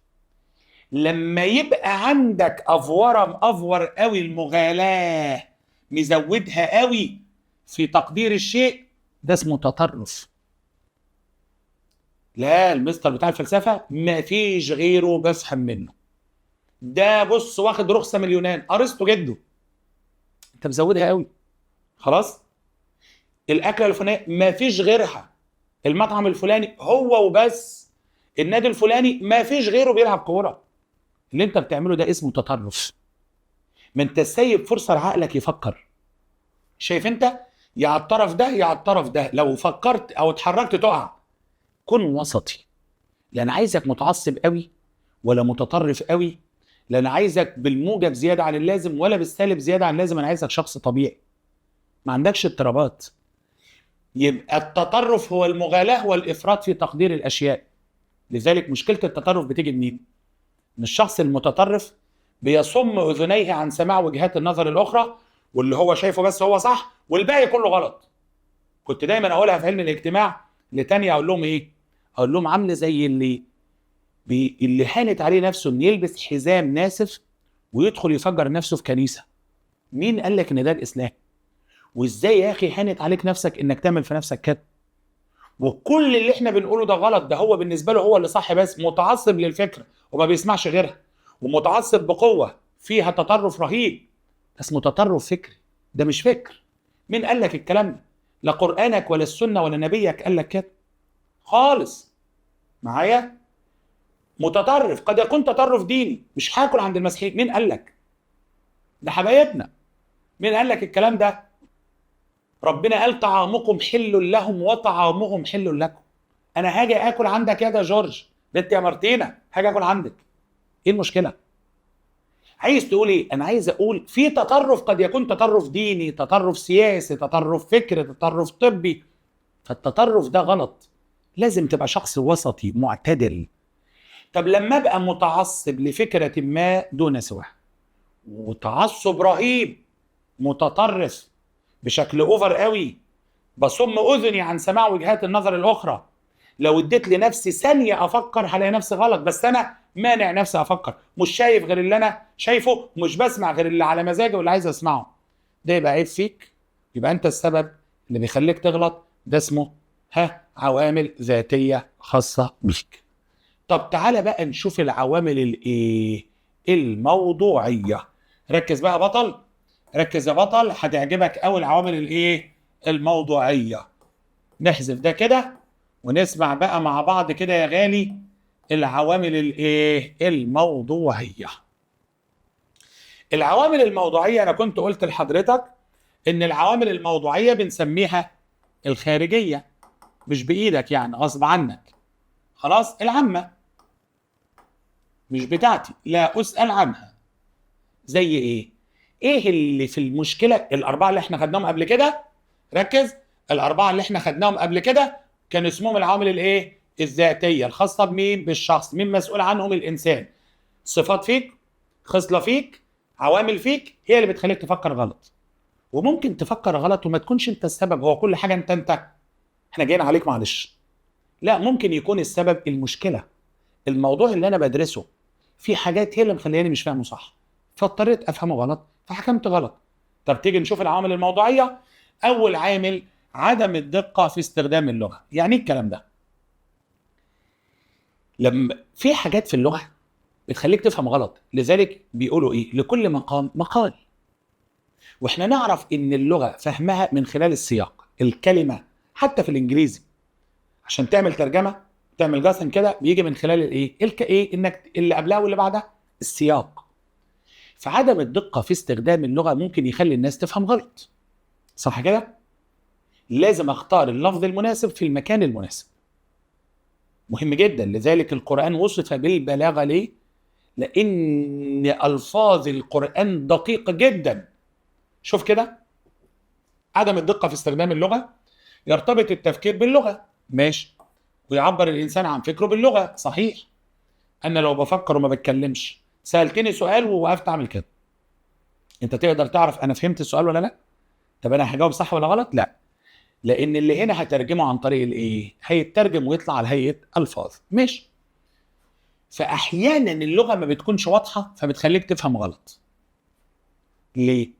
لما يبقى عندك افوره مأفور قوي، المغالاه مزودها قوي في تقدير الشيء، ده اسمه تطرف. لا، المستر بتاع الفلسفة ما فيش غيره بفهم منه، ده بص واخد رخصه من اليونان، ارسطو جده. انت مزودها قوي. خلاص، الاكلة الفلانية ما فيش غيرها، المطعم الفلاني هو وبس، النادي الفلاني ما فيش غيره بيلعب كورة. اللي انت بتعمله ده اسمه تطرف. ما انت سايب فرصة لعقلك يفكر. شايف انت؟ يا على الطرف ده يا على الطرف ده، لو فكرت او اتحركت تقع. كن وسطي. لا انا عايزك متعصب قوي ولا متطرف قوي، لا انا عايزك بالموجب زيادة عن اللازم ولا بالسالب زيادة عن اللازم، انا عايزك شخص طبيعي ما عندكش اضطرابات. يبقى التطرف هو المغالاه والافراط في تقدير الاشياء. لذلك مشكلة التطرف بتيجي منين؟ ان الشخص المتطرف بيصم اذنيه عن سماع وجهات النظر الاخرى، واللي هو شايفه بس هو صح والباقي كله غلط. كنت دايما اقولها في علم الاجتماع لتانية، اقول لهم ايه؟ اقول لهم عامله زي اللي هانت عليه نفسه ان يلبس حزام ناسف ويدخل يفجر نفسه في كنيسة. مين قال لك ان ده الاسلام؟ وازاي يا اخي هانت عليك نفسك انك تعمل في نفسك كده؟ وكل اللي احنا بنقوله ده غلط، ده هو بالنسبة له هو اللي صح، بس متعصب للفكرة وما بيسمعش غيرها، ومتعصب بقوة، فيها تطرف رهيب. ده اسمه تطرف فكري، ده مش فكر. مين قال لك الكلام ده؟ لا قرآنك ولا السنة ولا نبيك قال لك كده خالص. معايا؟ متطرف، قد يكون تطرف ديني، مش هاكل عند المسيحيين. مين قال لك؟ ده حبايبنا. مين قال لك الكلام ده؟ ربنا قال طعامكم حل لهم وطعامهم حل لكم. انا هاجي اكل عندك يا ده جورج، بنت يا مارتينا، هاجي اكل عندك. ايه المشكلة؟ عايز تقول ايه؟ انا عايز اقول في تطرف، قد يكون تطرف ديني، تطرف سياسي، تطرف فكري، تطرف طبي. فالتطرف ده غلط، لازم تبقى شخص وسطي معتدل. طب لما ابقى متعصب لفكرة ما دون سواها، وتعصب رهيب متطرف بشكل over قوي، بصم اذني عن سماع وجهات النظر الاخرى، لو اديت لنفسي ثانية افكر هلاقي نفسي غلط، بس انا مانع نفسي افكر، مش شايف غير اللي انا شايفه، مش بسمع غير اللي على مزاجي واللي عايز اسمعه. ده يبقى عيب فيك، يبقى انت السبب اللي بيخليك تغلط. ده اسمه عوامل ذاتية خاصة بيك. طب تعالى بقى نشوف العوامل الايه؟ الموضوعية. ركز بقى يا بطل، ركز يا بطل، هتعجبك قوي العوامل الايه؟ الموضوعية. نحذف ده كده ونسمع بقى مع بعض كده يا غالي العوامل الايه؟ الموضوعية. العوامل الموضوعية انا كنت قلت لحضرتك ان العوامل الموضوعية بنسميها الخارجية، مش بايدك يعني، غصب عنك. خلاص، العامة مش بتاعتي، لا اسال عنها. زي ايه؟ ايه اللي في المشكلة؟ الاربعة اللي احنا خدناهم قبل كده، ركز، الاربعة اللي احنا خدناهم قبل كده كان اسمهم العوامل الايه؟ الذاتية، الخاصة بمين؟ بالشخص. مين مسؤول عنهم؟ الانسان. صفات فيك، خصلة فيك، عوامل فيك، هي اللي بتخليك تفكر غلط. وممكن تفكر غلط وما تكونش انت السبب، هو كل حاجة انت احنا جايين عليك معلش. لا، ممكن يكون السبب المشكلة، الموضوع اللي انا بدرسه في حاجات هي اللي مخلياني مش فاهمه صح، فاضطريت افهمه غلط فحكمت غلط. طب تيجي نشوف العوامل الموضوعية. اول عامل عدم الدقة في استخدام اللغة. يعني ايه الكلام ده؟ لما في حاجات في اللغة بتخليك تفهم غلط، لذلك بيقولوا ايه؟ لكل مقام مقال. واحنا نعرف ان اللغة فهمها من خلال السياق، الكلمة حتى في الانجليزي عشان تعمل ترجمه تعمل جاسن كده بيجي من خلال الايه؟ ايه؟ انك اللي قبلها واللي بعدها، السياق. فعدم الدقة في استخدام اللغة ممكن يخلي الناس تفهم غلط. صح كده؟ لازم اختار اللفظ المناسب في المكان المناسب. مهم جدا. لذلك القرآن وصف بالبلاغة. ليه؟ لأن ألفاظ القرآن دقيقة جدا. شوف كده، عدم الدقة في استخدام اللغة، يرتبط التفكير باللغة، ماشي، ويعبر الإنسان عن فكرة باللغة، صحيح. أنا لو بفكر وما بتكلمش، سألتني سؤال ووقفت أعمل كده، أنت تقدر تعرف أنا فهمت السؤال ولا لا؟ طب أنا هجاوب صح ولا غلط؟ لا، لأن اللي هنا هترجمه عن طريق الإيه؟ هيترجم ويطلع على هيئة ألفاظ، ماشي. فأحيانا اللغة ما بتكونش واضحة فبتخليك تفهم غلط. ليه؟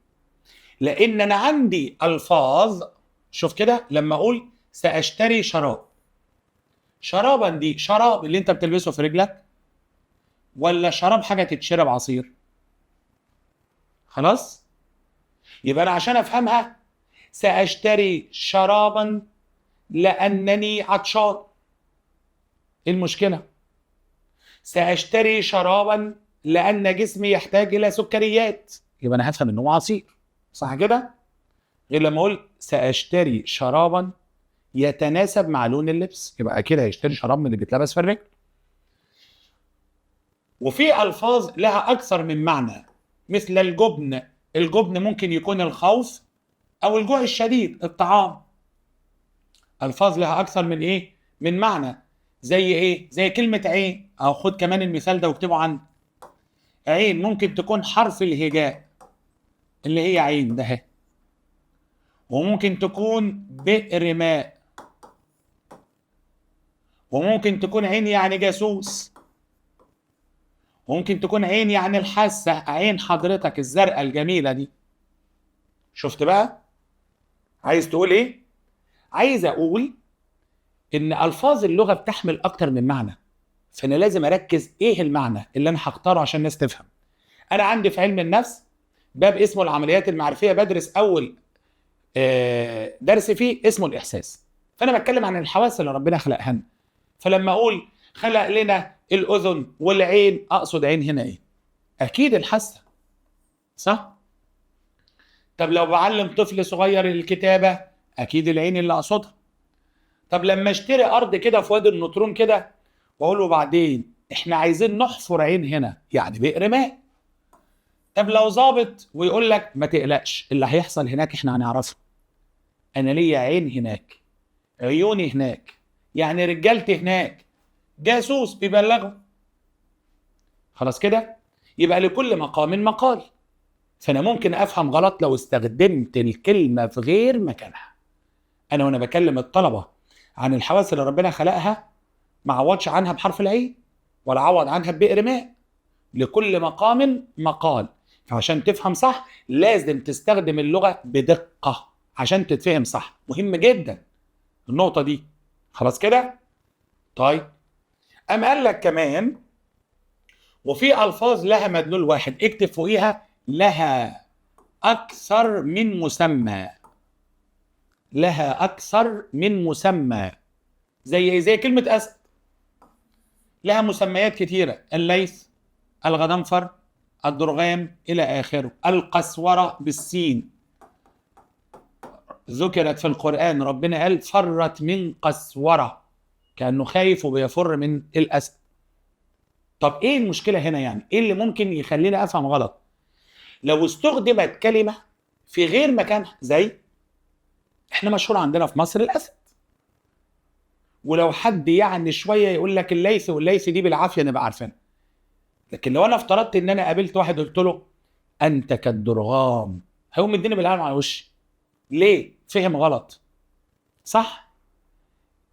لأن أنا عندي ألفاظ. شوف كده، لما أقول سأشتري شراب، شرابا دي شراب اللي أنت بتلبسه في رجلك، ولا شراب حاجة تتشرب عصير؟ خلاص؟ يبقى أنا عشان أفهمها سأشتري شرابا لأنني عطشان. إيه المشكلة؟ سأشتري شرابا لأن جسمي يحتاج إلى سكريات، يبقى أنا هفهم إنه عصير، صح كده؟ غير لما أقول سأشتري شرابا يتناسب مع لون اللبس، يبقى أكيد هيشتري شراب من اللي بيتلبس في الرجل. وفي ألفاظ لها أكثر من معنى، مثل الجبن. الجبن ممكن يكون الخوف أو الجوع الشديد، الطعام. ألفاظ لها أكثر من إيه؟ من معنى. زي إيه؟ زي كلمة عين. أو خد كمان المثال ده واكتبه عندك. عين ممكن تكون حرف الهجاء اللي هي عين ده، وممكن تكون بئر ماء، وممكن تكون عين يعني جاسوس، وممكن تكون عين يعني الحاسة، عين حضرتك الزرقاء الجميلة دي. شفت بقى؟ عايز تقول ايه؟ عايز اقول ان الفاظ اللغة بتحمل اكتر من معنى، فانا لازم اركز ايه المعنى اللي انا هختاره عشان الناس تفهم. انا عندي في علم النفس باب اسمه العمليات المعرفية، بدرس اول درس فيه اسمه الاحساس. فانا بتكلم عن الحواس اللي ربنا خلقها لنا. فلما اقول خلق لنا الاذن والعين، اقصد عين هنا ايه؟ اكيد الحاسة، صح؟ طب لو بعلم طفل صغير الكتابة، اكيد العين اللي اقصدها. طب لما اشتري ارض كده في وادي النطرون كده واقول له بعدين احنا عايزين نحفر عين هنا، يعني بئر ماء. طب لو ظابط ويقول لك ما تقلقش، اللي هيحصل هناك احنا هنعرفه، انا ليا عين هناك، عيوني هناك، يعني رجالتي هناك، جاسوس بيبلغه. خلاص كده؟ يبقى لكل مقام مقال. فانا ممكن افهم غلط لو استخدمت الكلمة في غير مكانها. انا وانا بكلم الطلبة عن الحواس اللي ربنا خلقها ما عوضش عنها بحرف العين، ولا عوض عنها ببئر ماء. لكل مقام مقال. فعشان تفهم صح لازم تستخدم اللغة بدقة عشان تتفهم صح. مهم جدا النقطة دي. خلاص كده؟ طيب، أم قال لك كمان وفي ألفاظ لها مدلول واحد، اكتب فوقيها لها أكثر من مسمى. لها أكثر من مسمى. زي كلمة أسد، لها مسميات كتيرة: الليث، الغضنفر، الدرغام، إلى آخره. القسورة بالسين ذكرت في القرآن، ربنا قال فرت من قسورة، كأنه خايف وبيفر من الأسد. طب إيه المشكلة هنا؟ يعني إيه اللي ممكن يخلينا أفهم غلط؟ لو استخدمت كلمة في غير مكانها، زي إحنا مشهور عندنا في مصر الأسد، ولو حد يعني شوية يقول لك الليث والليث دي بالعافية نبقى عارفينها. لكن لو أنا افترضت إن أنا قابلت واحد قلت له أنت كالدرغام، هيقوم مديني بالقلم على وشي. ليه؟ فهم غلط، صح؟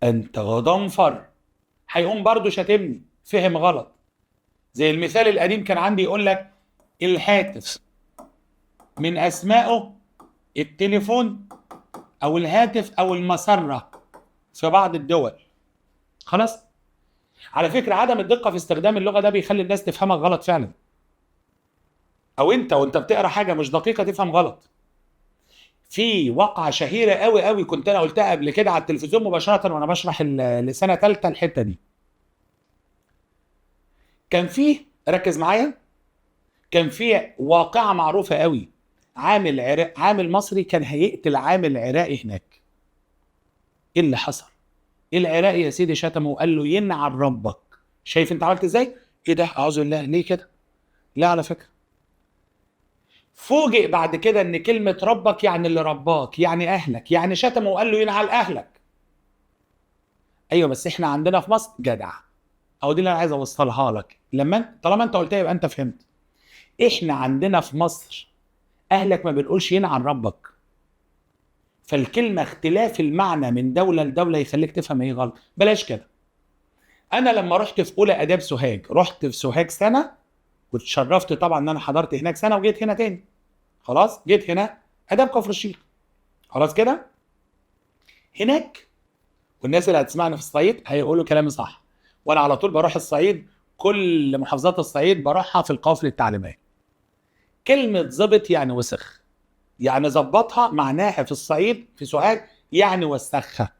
أنت غضنفر، هيقوم برضه شاتمني، فهم غلط. زي المثال القديم كان عندي يقول لك الهاتف من اسمائه التليفون او الهاتف او المسره في بعض الدول. خلاص؟ على فكرة عدم الدقة في استخدام اللغة ده بيخلي الناس تفهمك غلط فعلا، او انت وانت بتقرا حاجة مش دقيقة تفهم غلط. في وقعه شهيرة قوي قوي كنت انا قلتها قبل كده على التلفزيون مباشرة وانا بشرح لسنه ثالثة الحتة دي. كان فيه، ركز معايا، كان فيه واقعه معروفة قوي، عامل مصري كان هيقتل عامل عراقي هناك. ايه اللي حصل؟ العراقي يا سيدي شتمه وقال له ينعل ربك. شايف انت عملت ازاي؟ ايه ده؟ اعوذ بالله، ليه كده؟ لا على فكرة فوجئ بعد كده ان كلمة ربك يعني اللي رباك، يعني اهلك، يعني شتمه وقال له ينعل اهلك. ايوه بس احنا عندنا في مصر جدع، او دي اللي انا عايز اوصلها لك، لما طالما انت قلتها يبقى انت فهمت. احنا عندنا في مصر اهلك ما بنقولش ينعل ربك، فالكلمة اختلاف المعنى من دولة لدولة يخليك تفهم ايه غلط. بلاش كده. انا لما رحت في اولى اداب سوهاج، رحت في سوهاج سنة واتشرفت طبعا ان انا حضرت هناك سنة وجيت هنا تاني. خلاص؟ جيت هنا اداب كفر الشيخ. خلاص كده؟ هناك والناس اللي هتسمعنا في الصعيد هيقولوا كلامي صح، وانا على طول بروح الصعيد، كل محافظات الصعيد بروحها في القوافل التعليمية. كلمة ظبط يعني وسخ، يعني ظبطها معناها في الصعيد في سوهاج يعني وسخها.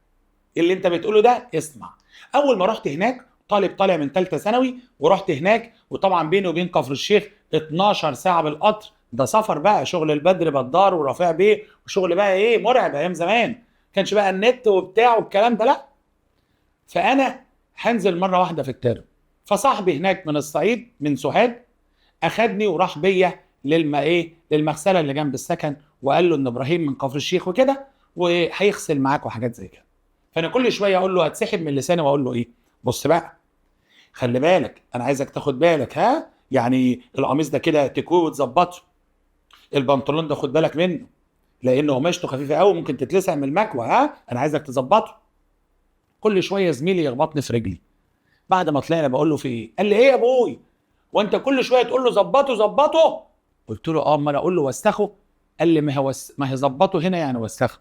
اللي انت بتقوله ده اسمع. اول ما رحت هناك طالب طالع من ثالثة ثانوي، ورحت هناك وطبعا بيني وبين كفر الشيخ 12 ساعة بالقطر، ده سفر بقى، شغل البدر بدار ورفيع بيه وشغل بقى ايه مرعب ايام زمان، كانش بقى النت وبتاع والكلام ده، لا. فانا هنزل مرة واحدة في الترم، فصاحبي هناك من الصعيد من سوهاج اخدني وراح بيا للمغسله اللي جنب السكن، وقال له ان ابراهيم من كفر الشيخ وكده وهيغسل معاك وحاجات زي كده. فانا كل شوية اقول له هتسحب من لساني واقول له ايه، بص بقى خلي بالك، انا عايزك تاخد بالك، ها يعني القميص ده كده تكويه وتظبطه، البنطلون ده خد بالك منه لانه قماشته خفيفة قوي ممكن تتلسع من المكوه، ها انا عايزك تظبطه. كل شوية زميلي يخبطني في رجلي. بعد ما طلعنا بقول له في ايه؟ قال لي ايه يا ابوي وانت كل شوية تقول له ظبطه ظبطه؟ قلت له اه، امال اقول له وسخة؟ قال لي ما هي ظبطه هنا يعني وسخة.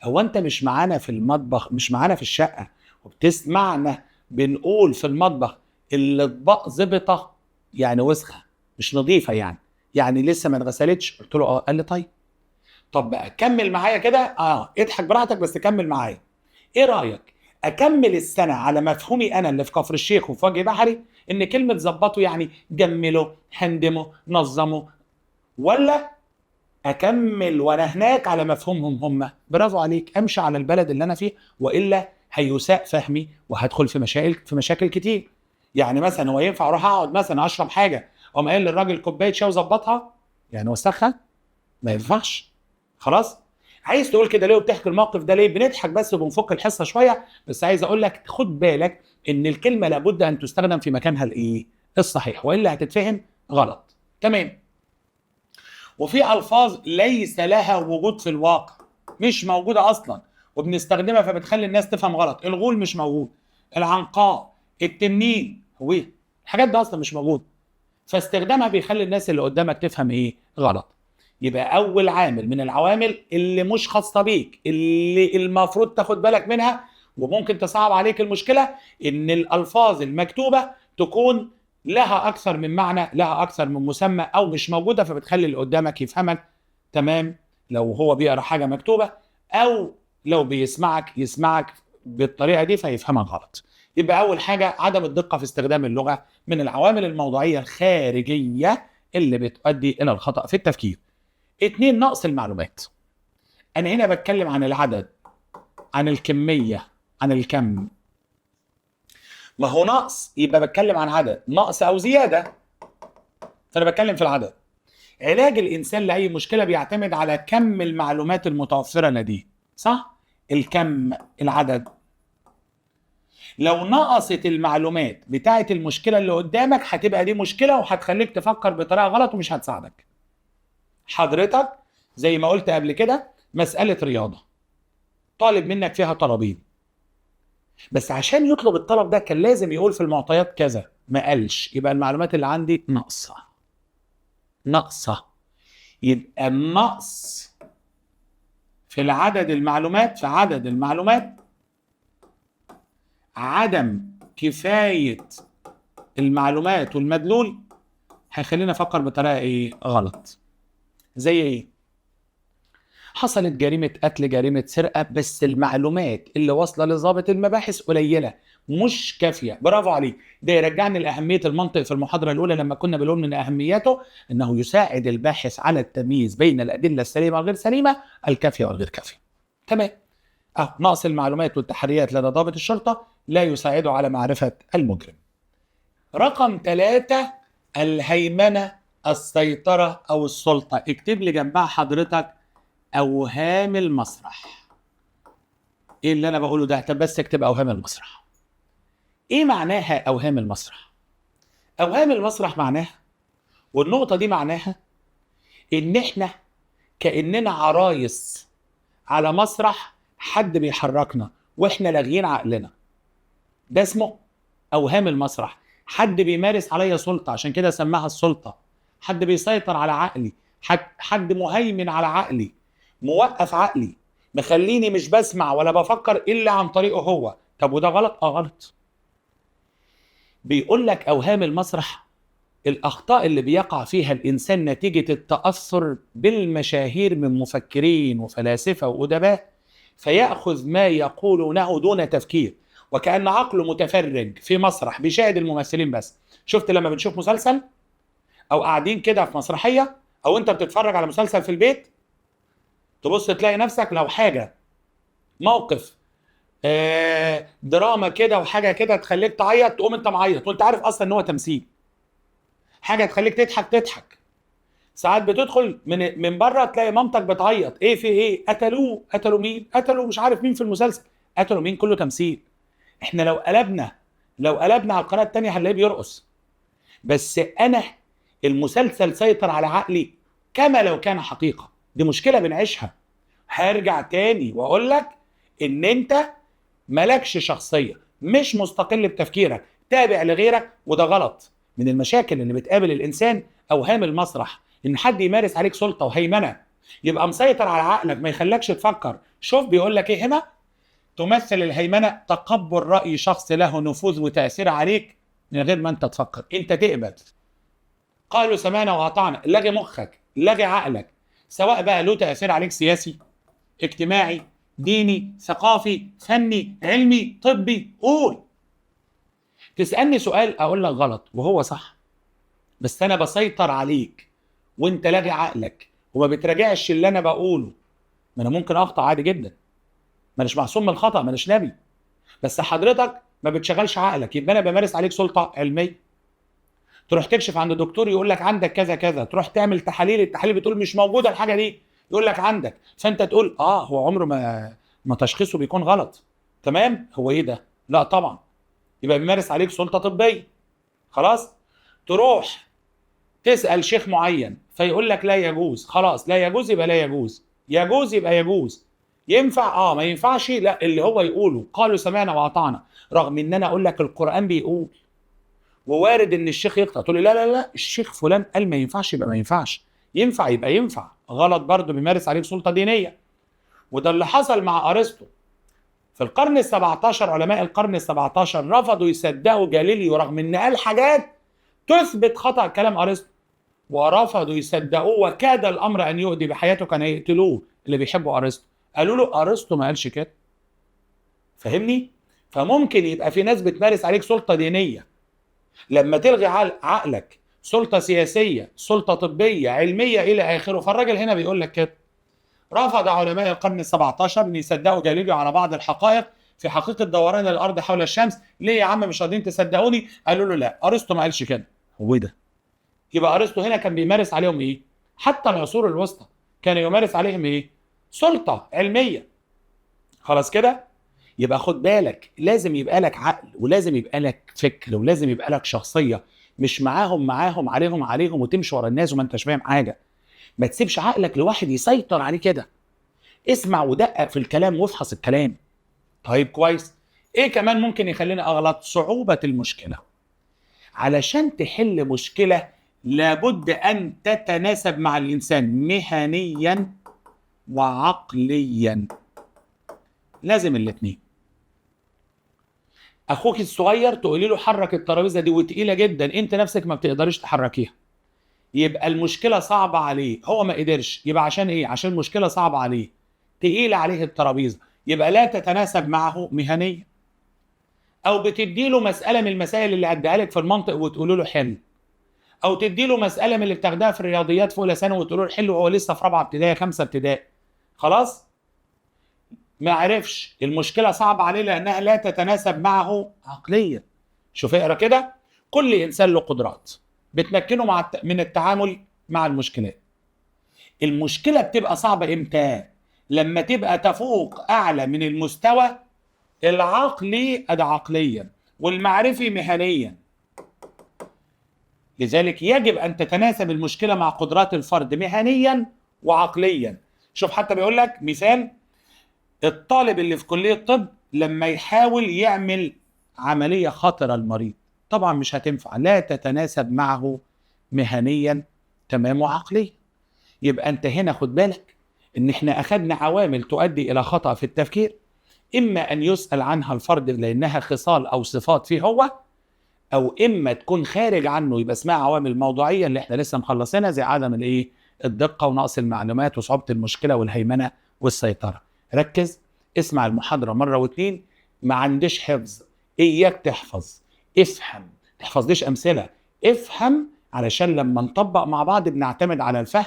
هو انت مش معانا في المطبخ، مش معانا في الشقة وبتسمعنا بنقول في المطبخ الاطباق زبطه يعني وسخة مش نظيفة، يعني لسه ما اتغسلتش؟ قلت له اه. قال لي طيب، طب بقى كمل معايا كده، اضحك براحتك بس كمل معايا. ايه رايك اكمل السنة على مفهومي انا اللي في كفر الشيخ وفي وجه بحري ان كلمة ظبطه يعني جملة، هندمه، نظمه، ولا اكمل وانا هناك على مفهومهم هم؟ برافو عليك، امشي على البلد اللي انا فيه، والا هيساء فهمي وهدخل في مشاكل كتير. يعني مثلا هو ينفع اروح اقعد مثلا اشرب حاجة اقوم قايل للراجل كوباية شاي وظبطها يعني وسخها؟ ما ينفعش. خلاص؟ عايز تقول كده ليه وبتحكي الموقف ده ليه؟ بنضحك بس وبنفك الحصة شوية، بس عايز اقول لك خد بالك ان الكلمة لابد ان تستخدم في مكانها الايه؟ الصحيح، والا هتتفهم غلط. تمام. وفي الفاظ ليس لها وجود في الواقع، مش موجودة اصلا وبنستخدمها فبتخلي الناس تفهم غلط. الغول مش موجود، العنقاء، التنين، هو ايه؟ الحاجات دي اصلا مش موجودة، فاستخدامها بيخلي الناس اللي قدامك تفهم ايه؟ غلط. يبقى اول عامل من العوامل اللي مش خاصة بيك، اللي المفروض تاخد بالك منها وممكن تصعب عليك المشكلة، ان الالفاظ المكتوبة تكون لها اكثر من معنى، لها اكثر من مسمى، او مش موجودة، فبتخلي اللي قدامك يفهمك تمام لو هو بيقرا حاجة مكتوبة، او لو بيسمعك يسمعك بالطريقة دي فيفهمك غلط. يبقى اول حاجة عدم الدقة في استخدام اللغة من العوامل الموضوعية الخارجية اللي بتؤدي الى الخطا في التفكير. 2، نقص المعلومات. انا هنا بتكلم عن العدد، عن الكمية، عن الكم. ما هو نقص يبقى بتكلم عن عدد، نقص او زيادة، فانا بتكلم في العدد. علاج الانسان لاي مشكلة بيعتمد على كم المعلومات المتوفرة لديه، صح؟ الكم، العدد. لو نقصت المعلومات بتاعه المشكلة اللي قدامك هتبقى دي مشكلة وهتخليك تفكر بطريقة غلط ومش هتساعدك. حضرتك زي ما قلت قبل كده مسألة رياضة طالب منك فيها طلبين، بس عشان يطلب الطلب ده كان لازم يقول في المعطيات كذا، ما قالش، يبقى المعلومات اللي عندي ناقصة. ناقصة. يبقى النقص في العدد المعلومات، في عدد المعلومات، عدم كفاية المعلومات والمدلول هيخلينا نفكر بطريقة ايه؟ غلط. زي ايه؟ حصلت جريمة قتل، جريمة سرقة، بس المعلومات اللي واصلة لضابط المباحث قليلة مش كافية. برافو عليك. ده يرجعني لأهمية المنطق في المحاضرة الأولى لما كنا بنقول من أهميته أنه يساعد الباحث على التمييز بين الأدلة السليمة والغير سليمة، الكافية والغير كافية. تمام. نقص المعلومات والتحريات لدى ضابط الشرطة لا يساعده على معرفة المجرم. رقم 3، الهيمنة، السيطرة أو السلطة. اكتب لي جنبها حضرتك أوهام المسرح. إيه اللي أنا بقوله ده؟ طب بس اكتب أوهام المسرح. إيه معناها أوهام المسرح؟ أوهام المسرح معناها، والنقطة دي معناها، إن إحنا كأننا عرايس على مسرح حد بيحركنا وإحنا لاغيين عقلنا. ده اسمه أوهام المسرح. حد بيمارس عليا سلطة، عشان كده سماها السلطة. حد بيسيطر على عقلي، حد مهيمن على عقلي، موقف عقلي، مخليني مش بسمع ولا بفكر إلا عن طريقه هو. طب وده غلط؟ غلط. بيقول لك أوهام المسرح الأخطاء اللي بيقع فيها الإنسان نتيجة التأثر بالمشاهير من مفكرين وفلاسفة وأدباء، فيأخذ ما يقولونه دون تفكير، وكأن عقله متفرج في مسرح بيشاهد الممثلين بس. شفت لما بنشوف مسلسل أو قاعدين كده في مسرحية، أو أنت بتتفرج على مسلسل في البيت، تبص تلاقي نفسك لو حاجة موقف دراما كده وحاجة كده تخليك تعيط، تقوم أنت معيط وأنت عارف أصلا إن هو تمثيل. حاجة تخليك تضحك تضحك. ساعات بتدخل من بره تلاقي مامتك بتعيط، ايه في ايه؟ قتلوه. قتلوا مين؟ قتلوا مش عارف مين في المسلسل. قتلوا مين؟ كله تمثيل. احنا لو قلبنا على القناة التانية هنلاقيه بيرقص. بس انا المسلسل سيطر على عقلي كما لو كان حقيقة. دي مشكلة بنعيشها. هرجع تاني واقول لك ان انت مالكش شخصية، مش مستقل بتفكيرك، تابع لغيرك، وده غلط. من المشاكل اللي بتقابل الانسان اوهام المسرح، ان حد يمارس عليك سلطة وهيمنه، يبقى مسيطر على عقلك ما يخلكش تفكر. شوف بيقول لك ايه هنا: تمثل الهيمنة تقبل راي شخص له نفوذ وتاثير عليك من غير ما انت تفكر، انت تقبل. قالوا سمعنا واطعنا. لغي مخك، لغي عقلك، سواء بقى له تاثير عليك سياسي، اجتماعي، ديني، ثقافي، فني، علمي، طبي. قول. تسالني سؤال اقول لك غلط وهو صح، بس انا بسيطر عليك وانت لاغي عقلك وما بتراجعش اللي انا بقوله. ما انا ممكن اخطا عادي جدا، ما اناش معصوم من الخطا، ما اناش نبي، بس حضرتك ما بتشغلش عقلك، يبقى انا بمارس عليك سلطة علمية. تروح تكشف عند دكتور يقول لك عندك كذا كذا، تروح تعمل تحاليل، التحاليل بتقول مش موجودة الحاجة دي، يقول لك عندك، فانت تقول هو عمره ما تشخيصه بيكون غلط. تمام؟ هو ايه ده؟ لا طبعا، يبقى بيمارس عليك سلطة طبية. خلاص؟ تروح تسأل شيخ معين فيقول لك لا يجوز، خلاص لا يجوز يبقى لا يجوز، يجوز يبقى يجوز، ينفع ما ينفعش لا، اللي هو يقوله قالوا سمعنا واطعنا، رغم ان انا اقول لك القرآن بيقول، ووارد ان الشيخ يقطع، تقول لي لا لا لا الشيخ فلان قال ما ينفعش يبقى ما ينفعش، ينفع يبقى ينفع، غلط برضه، بيمارس عليك سلطة دينية. وده اللي حصل مع ارسطو في القرن ال17. علماء القرن ال17 رفضوا يصدقوا جاليليو رغم ان قال حاجات تثبت خطأ كلام ارسطو، ورفضوا يصدقوه، وكاد الامر ان يؤدي بحياته، كان يقتلوه اللي بيحبوا ارسطو، قالوا له ارسطو ما قالش كده. فهمني؟ فممكن يبقى في ناس بتمارس عليك سلطة دينية لما تلغي عقلك، سلطة سياسية، سلطة طبية، علمية، الى اخره. فالراجل هنا بيقول لك كده: رفض علماء القرن ال17 ان يصدقوا جاليليو على بعض الحقائق في حقيقة دوران الارض حول الشمس. ليه يا عم مش راضيين تصدقوني؟ قالوا له لا، ارسطو ما قالش كده. هو ايه ده؟ يبقى ارسطو هنا كان بيمارس عليهم ايه؟ حتى العصور الوسطى كان يمارس عليهم ايه؟ سلطة علمية. خلاص كده؟ يبقى خد بالك، لازم يبقى لك عقل، ولازم يبقى لك فكر، ولازم يبقى لك شخصية، مش معاهم معاهم عليهم عليهم وتمشي ورا الناس وما انتش فاهم حاجة. ما تسيبش عقلك لواحد يسيطر عليه كده. اسمع ودقق في الكلام وافحص الكلام. طيب كويس. ايه كمان ممكن يخليني اغلط؟ صعوبة المشكلة. علشان تحل مشكلة لابد ان تتناسب مع الانسان مهنيا وعقليا، لازم الاثنين. اخوك الصغير تقولي له حرك الترابيزة دي وتقيله جدا، انت نفسك ما بتقدريش تحركيها، يبقى المشكلة صعبة عليه، هو ما قدرش، يبقى عشان ايه؟ عشان المشكلة صعبة عليه، تقيلة عليه الترابيزة، يبقى لا تتناسب معه مهنيا. او بتدي له مسالة من المسائل اللي هديها لك في المنطق وتقول له حل، او تدي له مسالة من اللي بتاخدها في الرياضيات في اولى ثانوي وتقول له حل وهو لسه في رابعه ابتدائي خمسة ابتدائي، خلاص ما عرفش، المشكلة صعبة عليه لانها لا تتناسب معه عقليا. شوف اقرا كده، كل انسان له قدرات بتمكنه من التعامل مع المشكلات. المشكلة بتبقى صعبة امتى؟ لما تبقى تفوق اعلى من المستوى العقلي عقليا والمعرفي مهنيا. لذلك يجب ان تتناسب المشكلة مع قدرات الفرد مهنيا وعقليا. شوف حتى بيقول لك مثال، الطالب اللي في كلية طب لما يحاول يعمل عملية خطرة المريض، طبعا مش هتنفع، لا تتناسب معه مهنيا تمام وعقليا. يبقى انت هنا خد بالك ان احنا اخدنا عوامل تؤدي الى خطأ في التفكير، اما ان يسأل عنها الفرد لانها خصال او صفات فيه هو، او اما تكون خارج عنه يبقى اسمها عوامل موضوعية اللي احنا لسه مخلصينها، زي عدم الايه؟ الدقة ونقص المعلومات وصعوبة المشكلة والهيمنة والسيطرة. ركز، اسمع المحاضرة مرة واتنين، ما عندش حفظ، اياك تحفظ، افهم، تحفظليش امثلة، افهم، علشان لما نطبق مع بعض بنعتمد على الفهم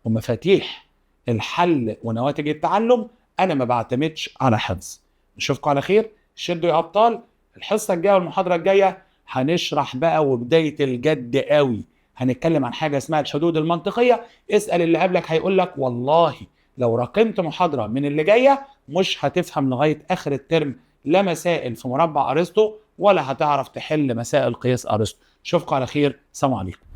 ومفاتيح الحل ونواتج التعلم. انا ما بعتمدش على حفظ. نشوفكم على خير، شدوا يا ابطال. الحصة الجاية والمحاضرة الجاية هنشرح بقى وبداية الجد قوي، هنتكلم عن حاجة اسمها الحدود المنطقية. اسأل اللي قبلك هيقول لك والله لو راقمت محاضرة من اللي جاية مش هتفهم لغاية آخر الترم، لا مسائل في مربع أرسطو ولا هتعرف تحل مسائل قياس أرسطو. أشوفكم على خير، سلام عليكم.